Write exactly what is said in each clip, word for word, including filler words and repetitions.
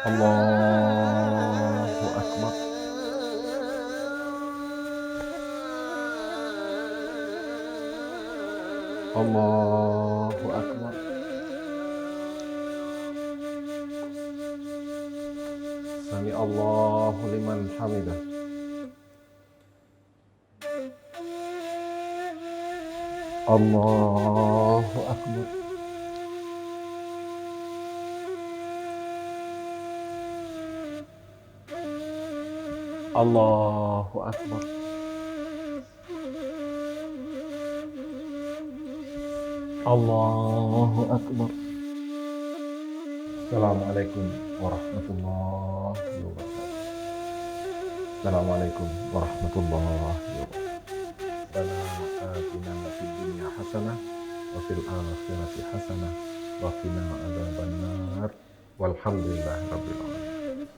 Allahu Akbar. Allahu Akbar. Sami Allahu liman hamidah. Allahu Akbar. Allahu Akbar. Allahu Akbar. Assalamualaikum warahmatullahi wabarakatuh. Assalamualaikum warahmatullahi wabarakatuh. Rabbana atina fid dunya hasanah wa fil akhirati hasanah wa qina adzabannar. Walhamdulillahirabbil alamin.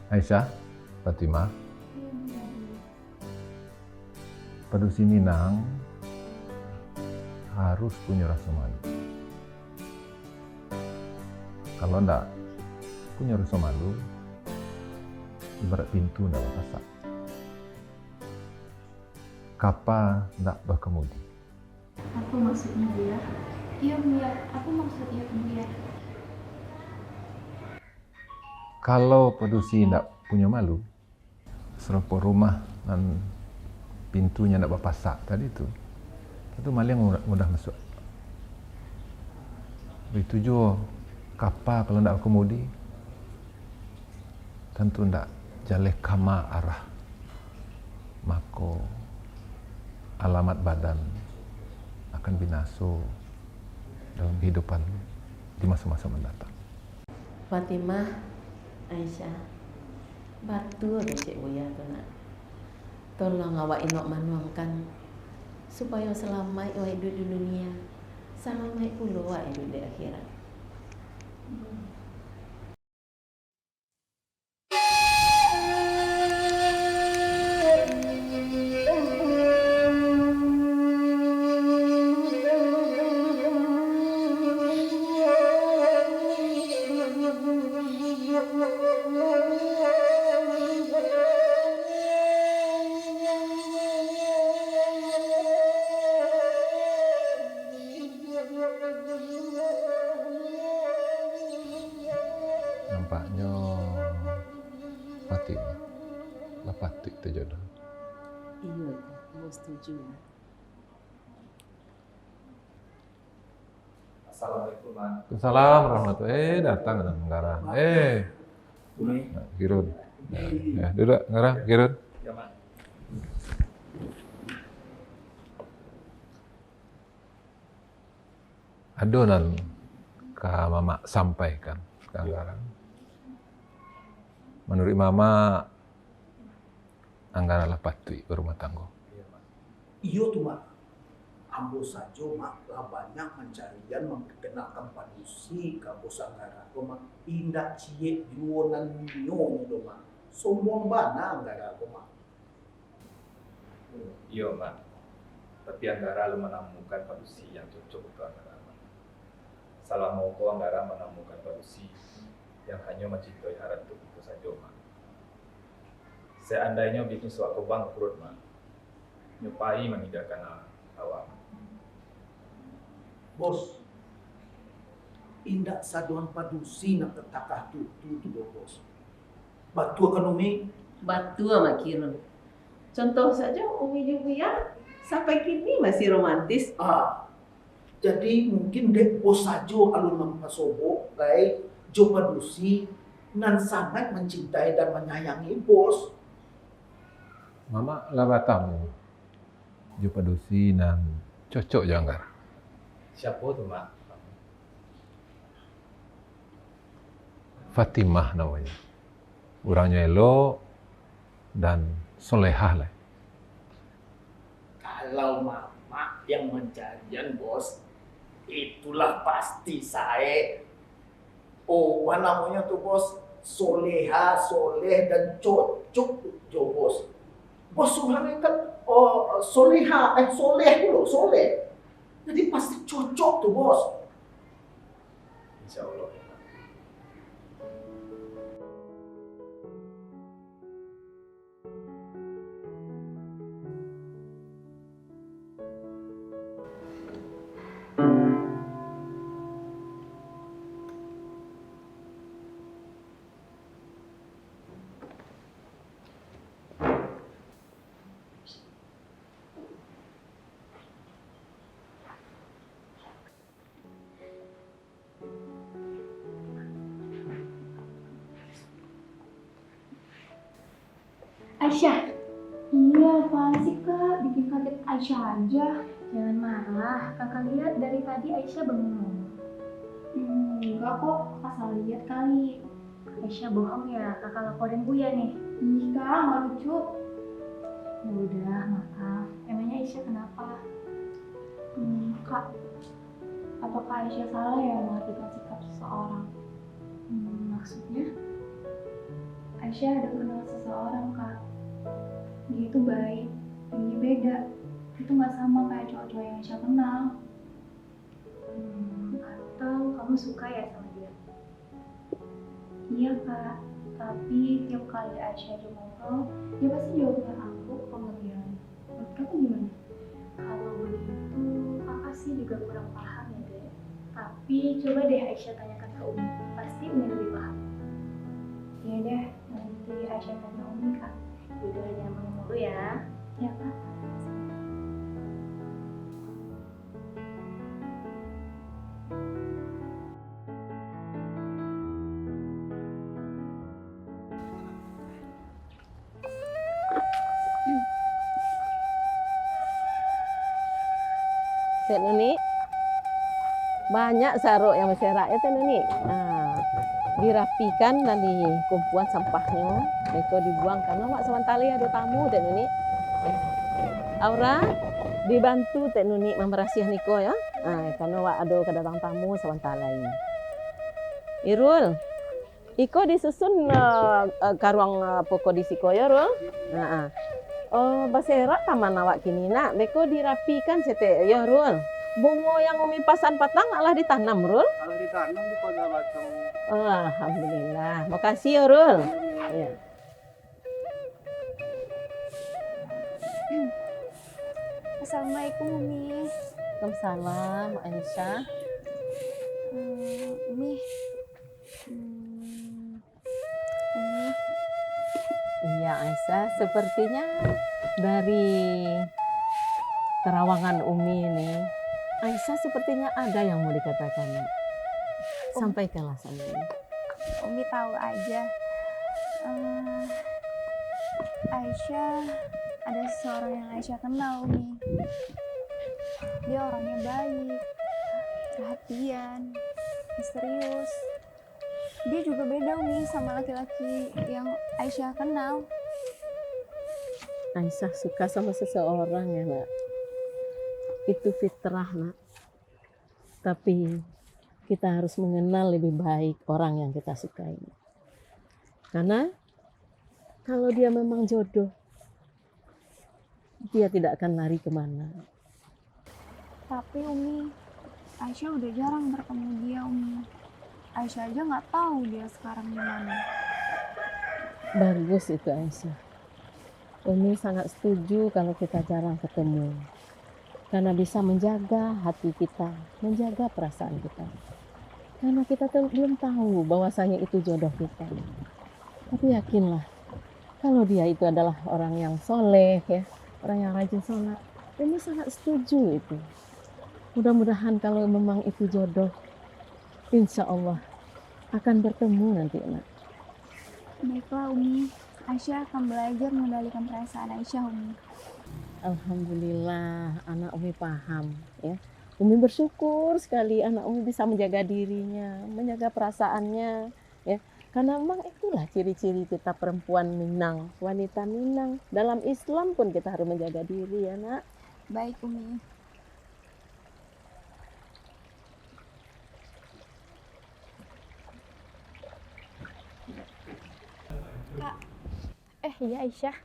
Aisyah, Fatimah, padusi Minang harus punyo raso malu. Kalau ndak punyo raso malu, ibarat pintu ndak bapasak. Kapa ndak bakamudi. Apo maksudnyo, Buya? Iyo, Buya. Apo maksud iyo tu, Buya? Kalau padusi ndak punyo malu, sarupo rumah nan pintunyo ndak bapasak tadi tu, itu maliang mudah, mudah masuak. Baitu juo kapa kalau ndak bakamudi, tantu ndak jaleh kama arah, mako alamat badan akan binaso dalam kahidupan di maso-maso mandatang. Fatimah, Aisyah, batua kecek Buya tu, nak. Tolong awak inok manuangkan, supayo salamaik awak iduik di dunia, salamaik pulo awak iduik di akhirat. Nampaknyo Fatimah lah patuik tajodoh. Iyo, ambo setuju. Assalamualaikum, Mak. Waalaikumsalam warahmatullahi. Eh, datang lah Anggara. Eh. Umi. Nah, Kirun. Ya, ya, duduk, Anggara, Kirun. Ya, Mak. Ado nan ka Mamak sampaikan ka Anggara. Manuruik Mamak, Anggara lah patuik barumah tanggo. Iyo tu, Mak. Ambo sajo, Mak, lah banyak mancarian mamparkenalkan padusi ka Bos Anggara ko, Mak. Indak ciek juo nan nio nyo doh, Mak. Sombong bana Anggara ko, Mak. Iyo, Mak. Tapi Anggara alun manamukan padusi yang cocok untuak Anggara, Mak. Salamo ko Anggara manamukan padusi yang hanyo mancintoi harto kito sajo, Mak. Seandainyo bisnis wak kobang bangkrut, Mak, nyo pai maninggakan awak. Bos, indak sadoan padusi nan tatakah tutu tu doh, Bos. Batua kan, Umi? Batua, Mak Kirun. Contoh sajo, Umi jo Buya sampai kini masih romantis. Ah, jadi mungkin dek Bos sajo alun mampasobok lai jo padusi nan sangaik mancintai dan manyayangi Bos. Mamak lah batamu jo padusi nan cocok jo Anggara. Siapo tu, Mak? Fatimah namonyo. Urangnyo elok dan solehah lai. Kalau Mamak yang mancarian, Bos, itulah pasti sae. Oh, apo namonyo tu, Bos? Soleha, soleh, dan cocok jo Bos. Bos Suhan kan, oh, soleha, eh, soleh tu loh, soleh. Jadi pasti cocok tu, Bos. Insya Allah. Aisyah. Iya, apaan sih, Kak? Bikin kaget Aisyah aja. Jangan marah, Kakak lihat dari tadi Aisyah bengong. Hmm, enggak kok, Kakak salah lihat kali. Aisyah bohong ya, Kakak laporin Buya nih. Ih, Kak, nggak lucu. Ya udah, maaf. Emangnya Aisyah kenapa? Hmm, Kak, apakah Aisyah salah ya memperhatikan sikap seseorang? Hmm, maksudnya? Aisyah ada kenal seseorang, Kak. Dia itu baik, dan dia beda. Itu nggak sama kayak cowok-cowok yang Aisyah kenal. Hmm, atau kamu suka ya sama dia? Iya, Kak. Tapi tiap kali Aisyah ajak ngobrol, dia pasti jawabnya angguk, pengertian. Menurut Kakak gimana? Kalau begitu, Kakak sih juga kurang paham ya, Dek. Tapi coba deh Aisyah tanyakan ke Umi. Pasti Umi lebih paham. Iya deh, nanti Aisyah tanya Umi, Kak. Yaudah, jangan bengong dulu ya. Ya, Kak. Tek Nuni, banyak sarok yang baserak ya, Tek Nuni. Nah, dirapikan dan dikumpuan sampahnyo, beko dibuang, karano awak sabanta lai ado tamu, Tek Nuni. Aura, dibantu Tek Nuni mambarasiah niko ya. Nah, karano awak ado kadatang tamu sabanta lai. Irul, iko disusun, eh, eh, karuang, eh, pokok di siko yo, Rul? Nah, ah. Oh, baserak taman awak kini nak, beko dirapikan saketek yo, Rul. Bungo yang Umi pasan patang alah ditanam, Rul? Alah ditanam di paga balakang. Oh, alhamdulillah. Makasih yo, Rul. Iya. Assalamualaikum, Umi. Waalaikumsalam, Aisyah. Hmm, Umi. Hmm, Umi. Iya, Aisyah, sepertinya dari terawangan Umi ini, Aisyah sepertinya ada yang mau dikatakan, Nak. Umi. Sampaikanlah sama Umi. Umi tahu aja. Eh, Aisyah, ada seseorang yang Aisyah kenal, Umi. Dia orangnya baik, perhatian, misterius. Dia juga beda, Umi, sama laki-laki yang Aisyah kenal. Aisyah suka sama seseorang ya, Nak. Itu fitrah, Nak. Tapi kita harus mengenal lebih baik orang yang kita sukai. Karena kalau dia memang jodoh, dia tidak akan lari kemana. Tapi Umi, Aisyah udah jarang bertemu dia, Umi. Aisyah aja nggak tahu dia sekarang di mana. Bagus itu, Aisyah. Umi sangat setuju kalau kita jarang ketemu. Karena bisa menjaga hati kita, menjaga perasaan kita. Karena kita tuh belum tahu bahwasanya itu jodoh kita. Tapi yakinlah, kalau dia itu adalah orang yang soleh, ya, orang yang rajin sholat, Umi sangat setuju itu. Mudah-mudahan kalau memang itu jodoh, insya Allah akan bertemu nanti, Nak. Baiklah, Umi. Aisyah akan belajar mengendalikan perasaan Aisyah, Umi. Alhamdulillah, anak Umi paham, ya. Umi bersyukur sekali anak Umi bisa menjaga dirinya, menjaga perasaannya, ya. Karena memang itulah ciri-ciri kita perempuan Minang, wanita Minang. Dalam Islam pun kita harus menjaga diri, ya, Nak. Baik, Umi. Kak, eh, iya, Aisyah.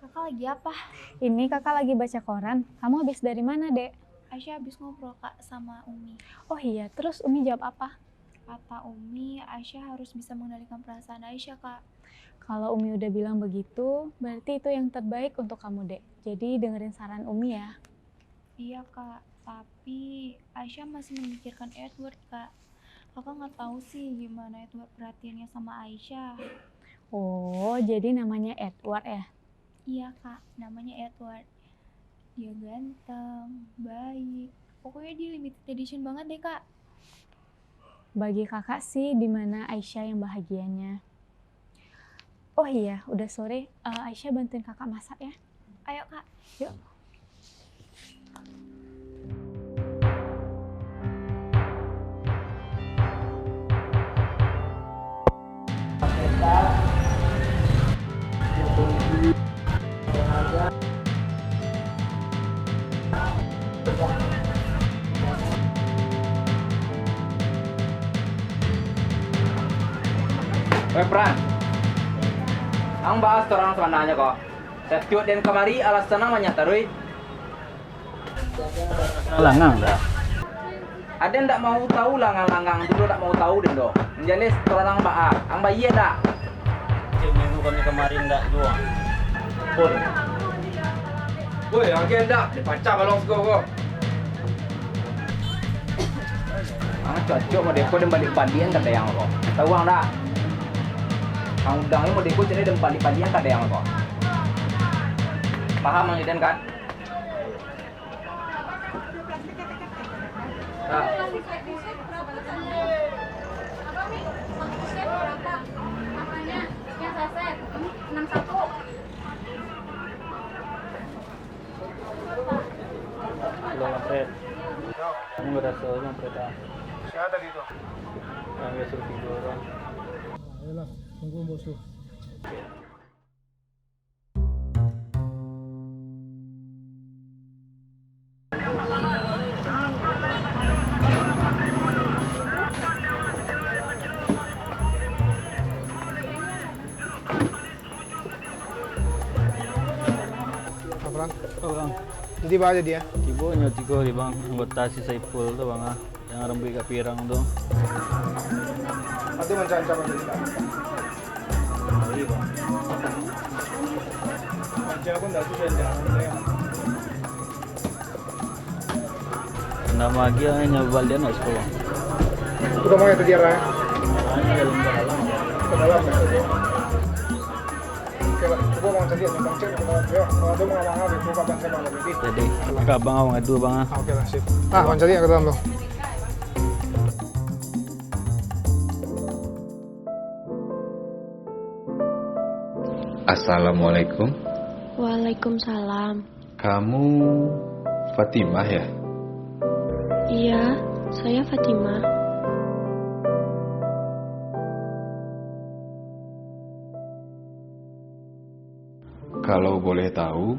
Kakak Lagi apa? Ini kakak lagi baca koran. Kamu habis dari mana, Dek? Aisyah habis ngobrol, Kak, sama Umi. Oh iya, terus Umi jawab apa? Kata Umi, Aisyah harus bisa mengendalikan perasaan Aisyah, Kak. Kalau Umi udah bilang begitu, berarti itu yang terbaik untuk kamu, Dek. Jadi dengerin saran Umi ya. Iya, Kak. Tapi Aisyah masih memikirkan Edward, Kak. Kakak nggak tahu sih gimana Edward perhatiannya sama Aisyah. Oh, jadi namanya Edward ya? Iya, Kak. Namanya Edward. Dia ganteng, baik. Pokoknya dia limited edition banget deh, Kak. Bagi kakak sih, di mana Aisyah yang bahagianya. Oh iya, udah sore. Eh, Aisyah bantuin kakak masak ya. Ayo, Kak. Yuk. Weh, Pran. Ang bahas torang sabananyo ko. Satiok den kamari, alasan ang banyak taruih. Langang dah. Aden ndak mau tahu langang-langang tu, ndak mau tahu den doh. Yang jelas, torang baa, ang bayia ndak? Cek minggu kami kamarin ndak juo. Pun. Woi, agen ndak? Dipacah balong siko ko. Ang cocok model ko, den baliak-baliak ang ka dayang ko. Tahu ang ndak? Ang udang ni model ko, jadi den baliak-baliak ang ka dayang ko. Paham ang iden kan? Belum mampet. Kamu nggak ada soalnya mampet, ah. Siapa tadi itu? Yang biasa tiga orang. Nah, ayolah, tunggu bos tu. Apa, Bang? Oh, Bang. Jadi, Bang, jadi, ya? Tibo nyo tigo di, Bang. Anggota si Saipul tu, Bang, ah. Yang rambuik agak pirang tu. Ado mancam-mancam macam tu. Iya, Bang. Macam aku ndak susah jangan, ya. Nama lagi yang nyawa balian nak sekolah? Itu kamu yang tadi arah, ya? Ke dalam, ya? Oke lah, coba Bang cari, Bang cek ke dalam. Ya, kalau ada Bang Abang, Abang, buka Bang, saya Bang, jadi. Jadi, ke Abang, Abang adu, Bang, ah. Ah, oke lah, sip. Ah, Bang cari yang ke dalam tu. Assalamualaikum. Waalaikumsalam. Kamu Fatimah, ya? Iya, saya Fatimah. Kalau boleh tahu,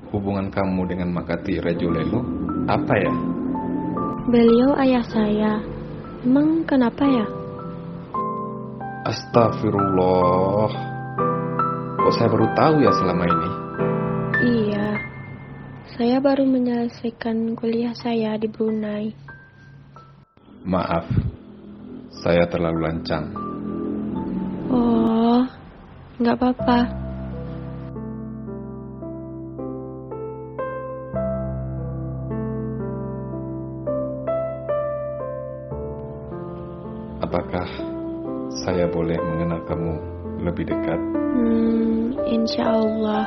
hubungan kamu dengan Mak Katik Rajo Lelo apa, ya? Beliau ayah saya. Emang kenapa, ya? Astagfirullah. Kok saya baru tahu, ya, selama ini? Iya, saya baru menyelesaikan kuliah saya di Brunei. Maaf, saya terlalu lancang. Oh, nggak apa-apa. Apakah saya boleh mengenal kamu lebih dekat? Hmm, insya Allah.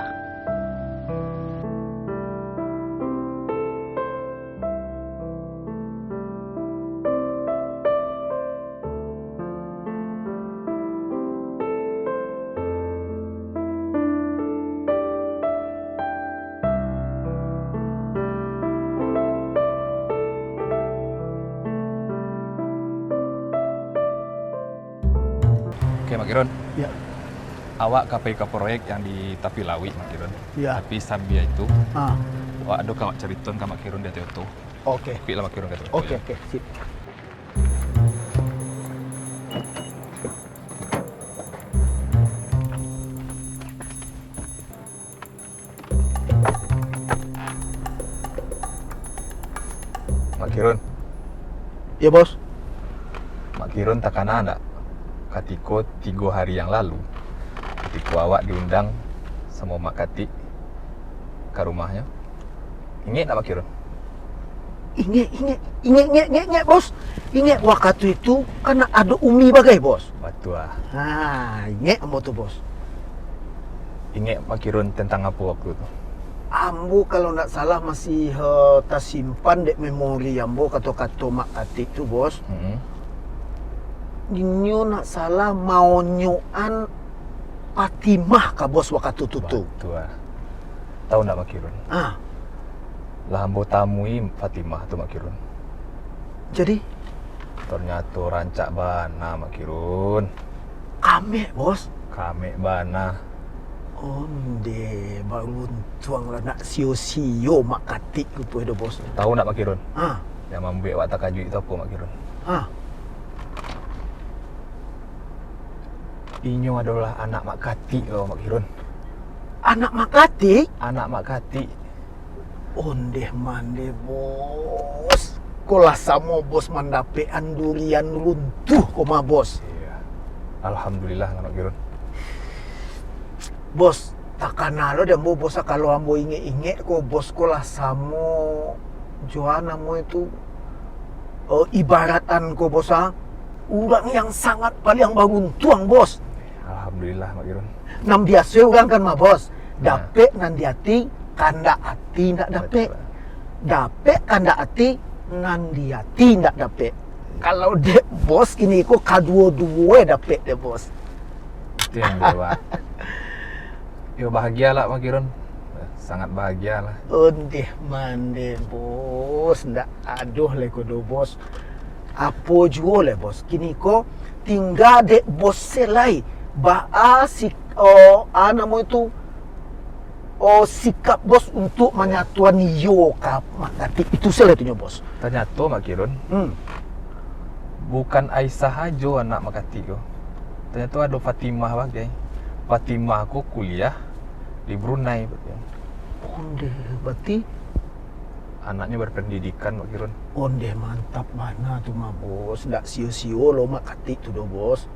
Oke, Mak Kirun. Ya. Awak ka pai ka proyek yang di tapi lauik, Mak Kirun. Ya. Tapi sambia itu, ah, awak ado ka awak caritoan ka Mak Kirun di ateh oto. Oke. Kuik lah, Mak Kirun, ka ateh oto. Oke, ya. Oke, sip. Mak Kirun. Yo, Bos. Mak Kirun takana ndak, katiko tigo hari yang lalu, katiko awak diundang samo Mak Katik ka rumahnyo? Ingek ndak, Mak Kirun? Ingek, ingek, ingek, ingek, ingek, ingek, Bos. Ingek, wakatu itu kan ado Umi bagai, Bos. Batua. Ha, ingek ambo tu, Bos. Ingek Mak Kirun tentang apo waktu tu? Ambo kalau ndak salah masih, eh, tasimpan dek memori ambo kato-kato Mak Katik tu, Bos. Hmm. Inyo ndak salah maonyokan Fatimah ka, Bos, wakatu tu tu. Batua. Tahu ndak, Mak Kirun? Ah. Lah ambo tamui Fatimah tu, Mak Kirun. Jadi? Ternyato rancak bana, Mak Kirun. Kamek, Bos? Kamek bana. Ondeh, baruntuang lah, ndak sio-sio Mak Katik rupo do, Bos. Tahu ndak, Mak Kirun? Ah. Yang mambuek awak takajuik tu apo, Mak Kirun? Ah. Inyo adolah anak Mak Katik lo, Mak Kirun. Anak Mak Katik? Anak Mak Katik. Ondeh mandeh, Bos. Ko lah samo, Bos, mandapek-an durian runtuh ko mah, Bos. Iya. Alhamdulillah lah, Mak Kirun. Bos, takana lo dek ambo, Bos, kalau ambo ingek-ingek ko, Bos, ko lah samo jo a namo itu, eh, ibaratan ko, Bos, ah, urang yang sangat paliang baruntuang, Bos. Alhamdulillah, Mak Kirun. Nan biaso urang kan mah, Bos, nah, dapek nan di ati, kandak ati ndak dapek. Batua. Dapek kandak ati, nan di ati ndak dapek. Kalau dek Bos kini ko kaduo-duo dapek dek, Bos. Itu yang dewa. Yo, bahagia lah, Mak Kirun. Sangat bahagia lah. Ondeh mandeh, Bos. Ndak ado lai ko do, Bos. Apo juo lai, Bos. Kini ko tingga dek Bos se lai. Baa si, oh, a namo itu, oh, sikap Bos untuak manyatoan iyo ka Mak Katik. Itu se lai tu nyo, Bos. Tanyato, Mak Kirun. Hmm. Bukan Aisyah ajo anak Mak Katik ko. Tanyato ado Fatimah bagai. Fatimah ko kuliah di Brunei, berarti. Ondeh, berarti anaknyo berpendidikan, Mak Kirun. Ondeh, mantap bana tu mah, Bos. Ndak sio-sio lo Mak Katik tu do, Bos.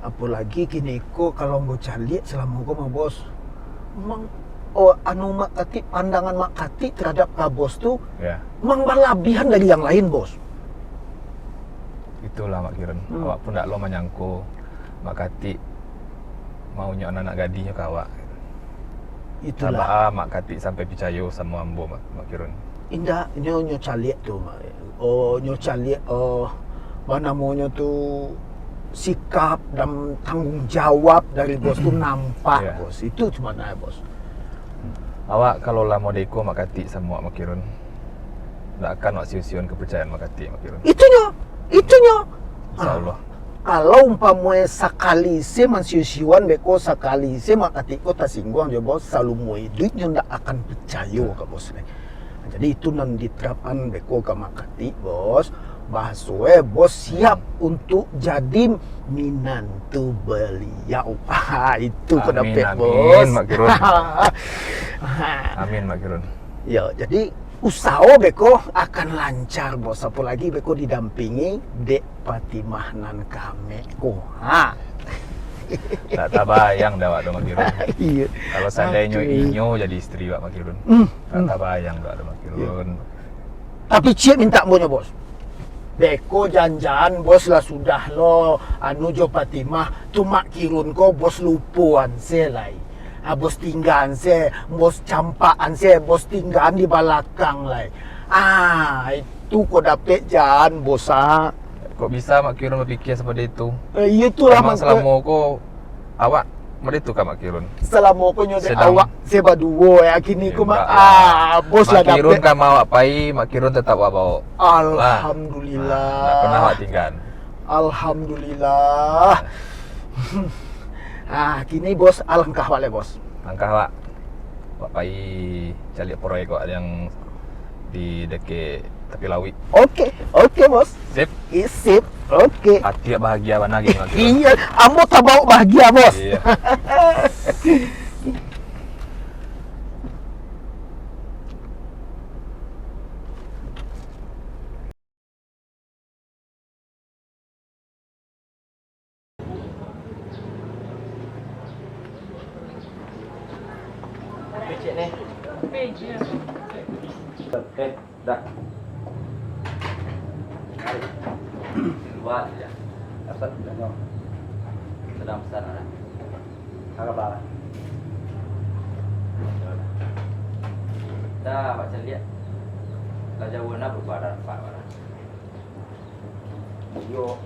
Apolagi kini ko kalau ambo caliak salamo ko mah, Bos. Mang, oh, anu Mak Katik, pandangan Mak Katik terhadap ka Bos tu, ya, mang balabihan dari yang lain, Bos. Itulah, Mak Kirun. Hmm. Awak pun ndak lo manyangko Mak Katik maunyo anak gadihnyo ka awak. Itulah. Baa Mak Katik sampai picayo samo ambo, Mak, Mak Kirun? Indak, nyo, nyo caliak tu, Mak. Oh, nyo caliak, oh, apa namonyo tu, sikap dan tanggung jawab dari Bos tu nampak, iya, Bos. Itu cuma, nah, Bos. Awak kalau lah modeko Mak Katik samo Mak Kirun, ndak akan awak sio-sioan kepercayaan Mak Katik, Mak Kirun. Itunyo, itunyo. Insya Allah. Ah, kalau umpamo sakali se mansio-sioan beko, sakali se Mak Katik ko tasingguang jo, Bos, salumo iduiknyo ndak akan picayo ka Bos lai. Jadi itu nan diterapkan beko ka Mak Katik, Bos. Bahaso e, Bos siap, hmm, untuk jadi minantu beliau. Ah, itu ko dapek, amin, Bos. Amin, Mak Kirun. Amin, Mak Kirun. Yo, jadi usaho beko akan lancar, Bos. Apolagi beko didampingi dek Fatimah nan kamek ko. Ha. Tak tabayang dah awak tu, Mak Kirun. Iya. Kalau seandainyo, aduh, inyo jadi isteri awak, Mak Kirun. Hmm, tak, hmm, tabayang dah awak tu, Mak Kirun. Iya. Tapi ciek mintak ambo nyo, Bos. Beko jan-jan, Bos, lah sudah lo, anu jo Fatimah, tu Mak Kirun ko, Bos, lupoan se lai. Ah, Bos tinggaan se, Bos campakan se, Bos tinggaan di balakang lai. Ah, itu ko dapek jan, Bos, ah. Kok bisa Mak Kirun berpikir seperti itu? Eh, iya itulah. Emang selamo ko awak model tu ka Mak Kirun? Selamo ko nyo dek awak se baduo, ya, kini ko, Mak, ah, Bos lah dapek. Mak Kirun ka ma awak pai, Mak Kirun tetap awak bawa. Alhamdulillah. Nah, tak pernah awak tinggal. Alhamdulillah. Ah, kini, Bos, alangkah awak lai, Bos. Langkah awak. Awak pai caliak proyek awak yang di dakek tapi lauik. Oke, oke, Bos. Sip. Ih, sip. Oke. Ati bahagia bana gini, Mak Kirun. Iya, ambo tabaok bahagia, Bos. Iya. Cek ni. Eh, dah. Mari. Di lua aja. Asal dah nyo. Sadang pesan lah. Apa kaba? Dah, Pak caliak. Lah jauah nah barubah dah nampak, Pak. Iyo,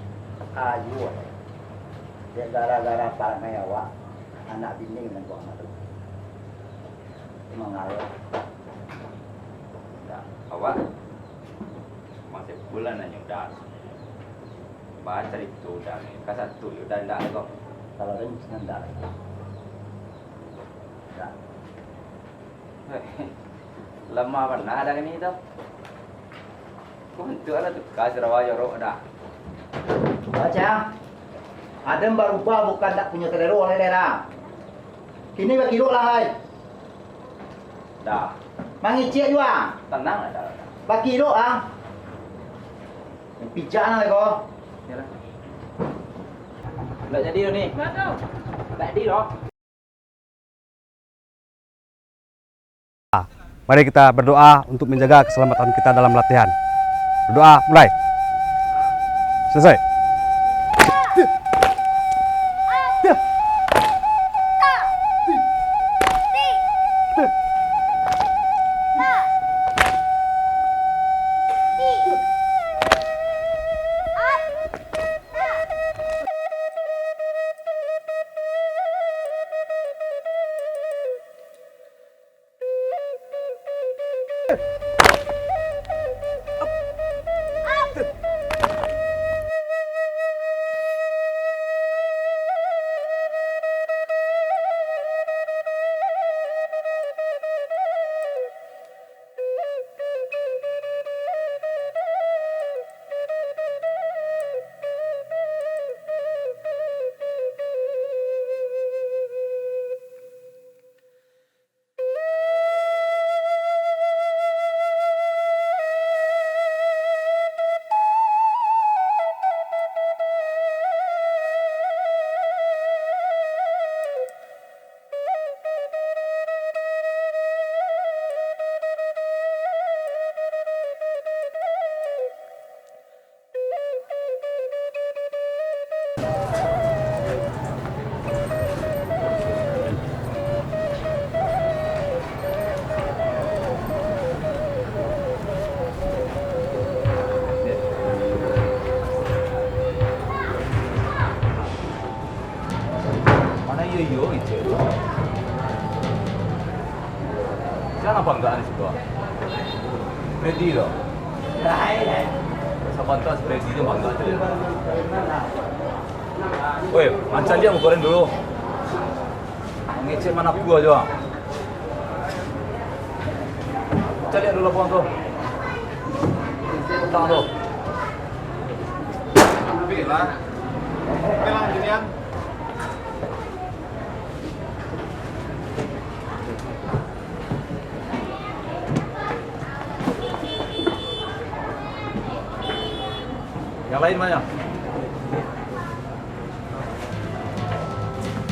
ayo. Dek gara-gara parangai awak, anak bini nan buang madu. Mangaruah. Ndak, awak masih pulang nanyo dah. Bacarito dah ni, ka satu yo dah ndak ko. Kalau dah ndak. Ndak. Lamah bana dah kini tu. Untuak lah tuka sarawa jorok dah. Bacang, Adam barubah bukan ndak punyo salero lai lah. Kini bakilok lah, hai. Dah. Mangecek jua. Tanang lah, dah, dah. Bakilok lah. Pijak lah ko. Yalah. Ndak jadi doh ni. Ndak jadi doh. Mari kita berdoa untuk menjaga keselamatan kita dalam latihan. Berdoa, mulai. Selesai. Mana iyo-iyo ngecek tu? Sia nan banggaan di situ, ah? Freddy tu. Sabanta si Freddy tu bangga tu. Woi, mancaliak muko den dulu. Ngecek manaku ajo, ah. Caliak dulu laporan tu. Petang tu. Ambil lah. Ambil lah, Julian. Yang lain banyak.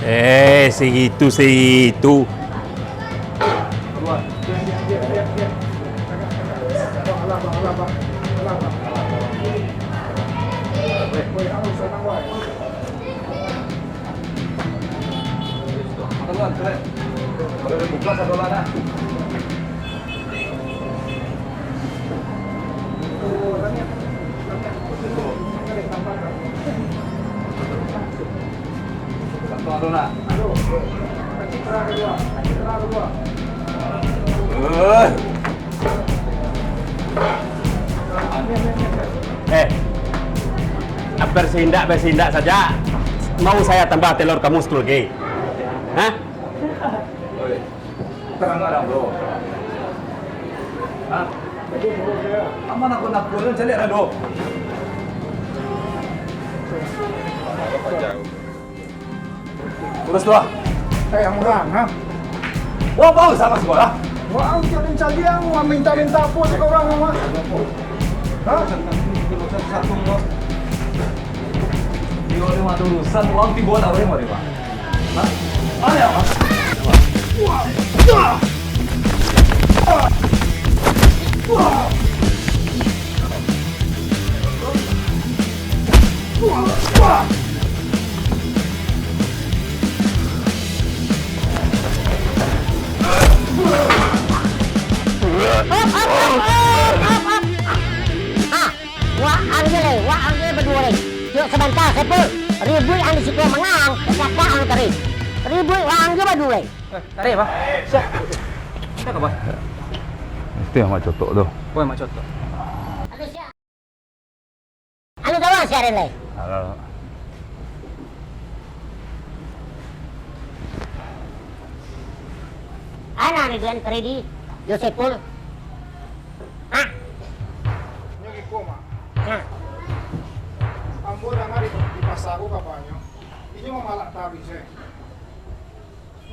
Eh, segitu, segitu. Eh, bersindak, bersindak saja. Mau saya tambah telur kamu sepuluh G? Hah? Oi, terang-terang, bro. Hah? Aman aku nak turun, caliak dah, bro. Urus tu lah. Eh, yang urang, ha? Wah, bagus sama sekolah. Wah, ang tiap mencari ang, wah, minta-minta apa sih orang, wah? Hah? Dia orang ada urusan, orang tiba nak boleh mari, Pak. Hah? Ada apa? Wah, ya. Wak ang je lai, wak ang je baduo lai. Tiok sabanta, Saipul. Ribuik ang di siko mangang, kaka ang tadi. Ribuik wak ang je baduo lai. Eh, tarik, Bah. Siap. Siap, Bah. Itu yang mak cotok tu. Oh, yang mak cotok. Anu tahu si Aren lai? Halo. Ana ni Dian Freddy, Josepul. Hah? Nyo giko, Mak. Hah? Ambo danga di, di pasa ko kabanyo. Inyo mamalak taruih se.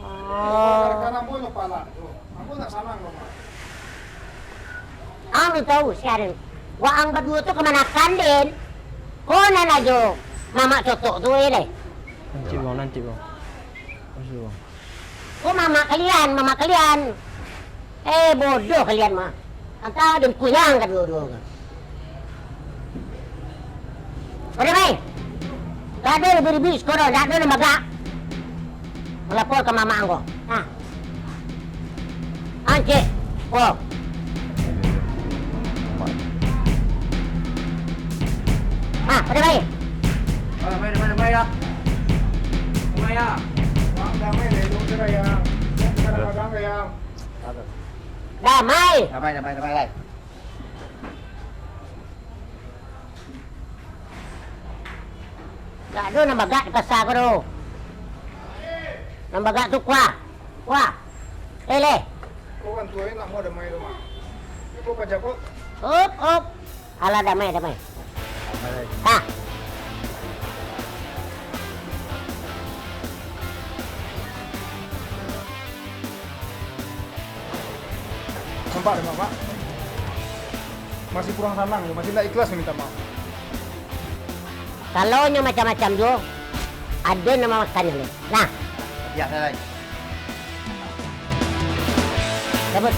Oh. Kan ambo nyo palak tu. Ambo ndak sanang doh, Mak. Ang tahu, si Aren. Wak ang baduo tu kamanakan den? Ko nan ajo mamak cotok tu, eh, deh. Nanti, Bang, nanti, Bang. Masih, Bang. Ko mamak kalian, mamak kalian. Eh, bodoh kalian mah. Antah den kunyang kaduo-duo ko. Pada mai. Dak ado ribuik-ribuik siko doh, dak ado nan bagak. Malapor ka mamak ang ko. Nah. Ancik. Ko. Nah, pada mai. Damai, damai, damai, ya. Damai, ya. Damai, damai, damai, ya. Damai. Damai, damai, damai, damai. Dak ado nan bagak di pasa ko doh. Nan bagak tu kuah. Kuah. Leleh. Ko kan tuai nak mau damai tu, Mak. Ko pajak ko. Op, op. Alah, damai, damai. Damai. Hah. Nampak dek Mak, Mak? Masih kurang sanang, masih ndak ikhlas minta maaf. Kalau nyo macam-macam juo, ado nan mamakannyo lai. Nah. Biaso lai. Cabut.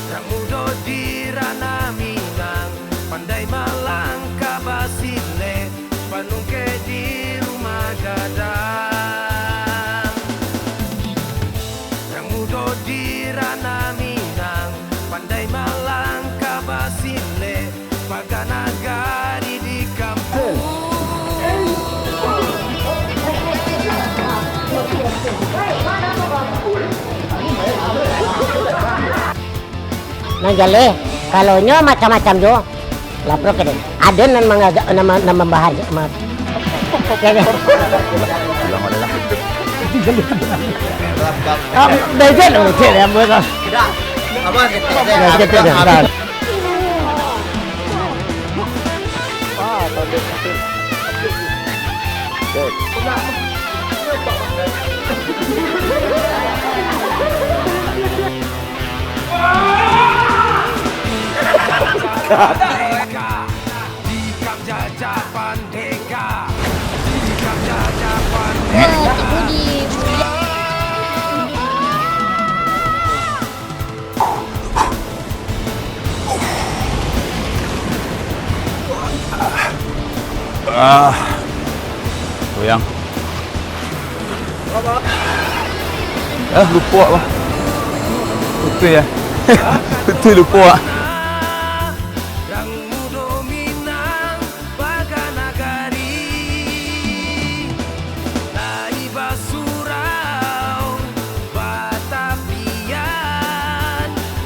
Nan mudo di Ranah Minang, pandai malangkah basilek, panungkek di rumah gadang. Nan mudo di Ranah Minang, pandai malangkah basilek, paga nagari di kampuang. Nan jaleh, kalau nyo macam-macam juo, lapor ka den. Ado nan mangagak, nan ma-, nan mambahas, ma-, Ah, bejek, bejek, ya, ambo tu. Bejek, bejek. Ah, goyang. Ah, lupo, Bang. Betul ya? Betul lupo, Bang. Urang mudo Minang paga nagari, lai basurau, batapian,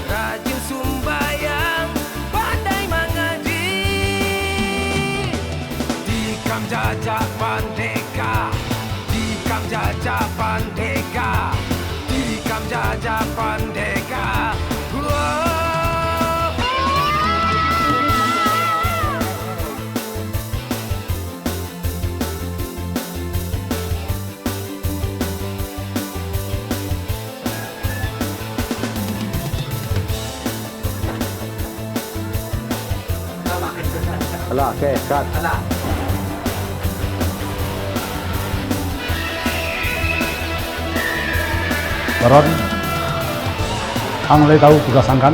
rajin sumbayang, pandai mangaji. Tikam jajak pandeka, tikam jajak pandeka, tikam jajak pandeka. Whoa. Alah, oke, cut. Baron, ang lai tahu tugas ang kan?